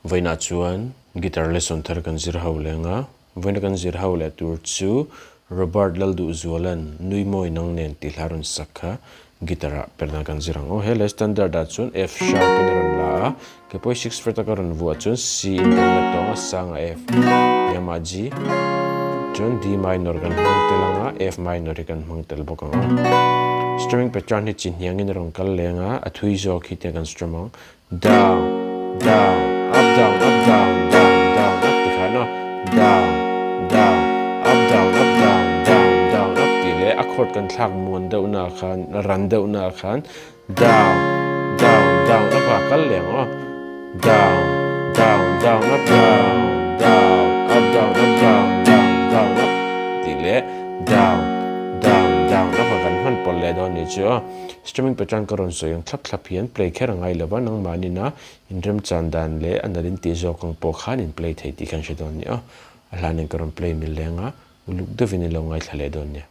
Vawiinah chuan guitar lesson thar kan zir ho leng a, vawiina kan zir ho leh tur chu Robert Lalduhzuala'n Nui Mawi Nang Nen tih hla rawn sak kha guitar ah perna kan zir ang aw. He leh standard ah chuan F sharp in a rawn la a, ke pawh hi six fret a ka rawn vuah chuan C in kan la tawng a, sang a F, hniam ah G, chuan D minor kan hmang tel ang a, F minor hi kan hmang tel bawk ang aw. Strumming pattern hi chi hniang in a rawn kal leng a, a thui zawk hi tiang kan strum ang. Down, down, up down, up down, down, down, up ti khan aw. Down, down, up down, up down, down, down, up tih leh a chord kan thlak muan deuh na khan, ran deuh na khan down, down, down, up a kal leh ang aw. Down, down, down, up down, down, up down, up down, down, down, up tih leh down, down, down, up a kan hman pawlh leh dawn ni chu aw. Strumming pattern ka rawn sawi ang thlap thlap hian play kher a ngai lova, nangmahnin a inremchan dan leh a nalh in tih zawk ang pawh khan in play thei tih khan hre dawn nia. A hlan in ka rawn play mil leng a, uluk deuhin in lo ngaithla leh dawn nia.